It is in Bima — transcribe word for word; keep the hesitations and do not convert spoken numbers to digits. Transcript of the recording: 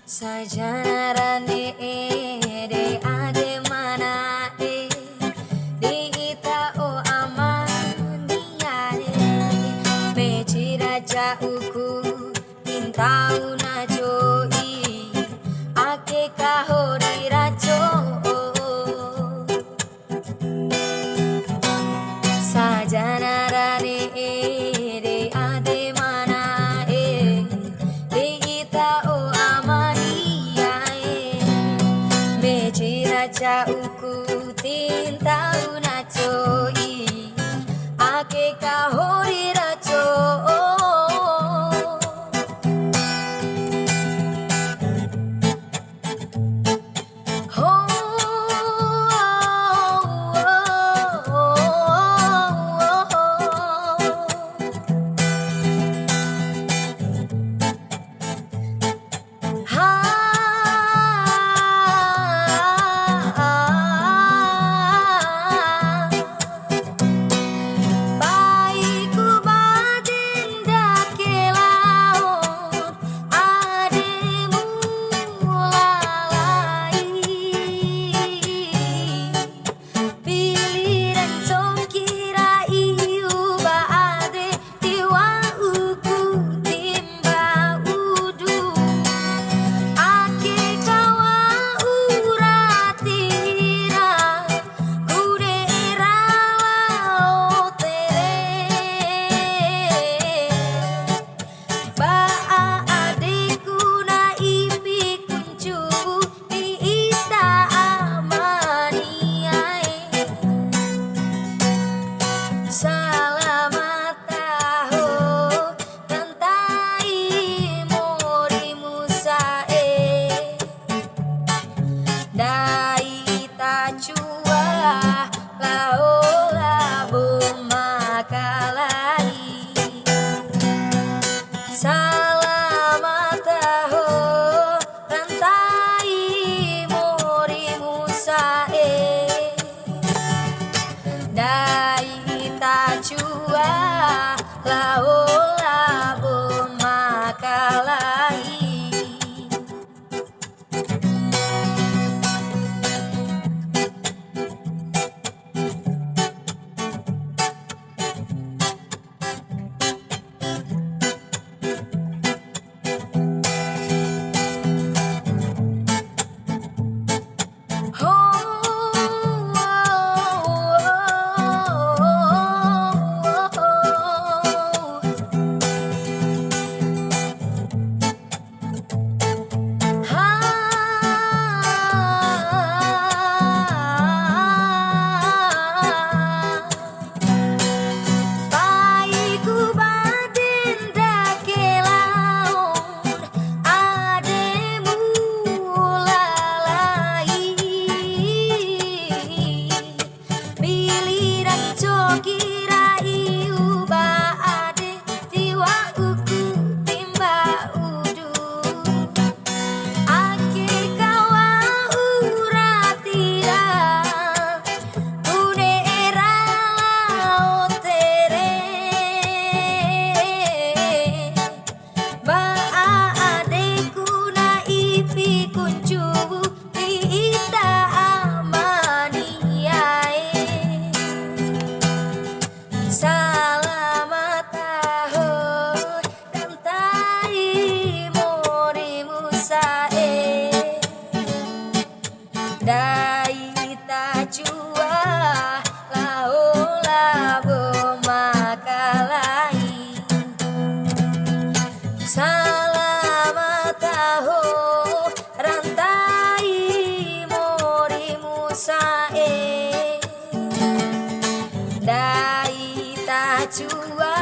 Sajana ra ne'e de ade ma na'e, di ita o amania e, meci ra ca'uku, ti ntau na co'i, ake kahori ra co'o. Sajana ra ne'e de ade ma na'e, de ita o amania e, meci ra ca'uku, ti ntau na co'i, ake kahori ra co'o. Ho, ha, pai ku bade ndake lao, ade mu lalai. Pili ra ncongki ra iu ba ade, ti wa'uku timba udu. Ake ka wa'u ra tira, ku ne'e ra lao tere. Ba adeku na ipi ku ncuwu, di ita amania e. Salamata ho, rantai mori mu sa'e. Ndai ta cua lao labo makalai. Salamata ho, rantai mori mu sa'e. Ndai ta cua lao labo makalai. Pai ku bade ndake laon, ade mu lalai. Pili ra ncongki ra iu ba ade, ti wa'uku timba udu. Ake ka wa'u ra tira, ku ne'e ra lao tere. Ba adeku na ipi ku ncuwu, di ita amania e. Salamata ho, rantai mori mu sa'e. Ndai ta cua lao labo makalai. Salamata ho, rantai mori mu sa'e. Ndai ta cua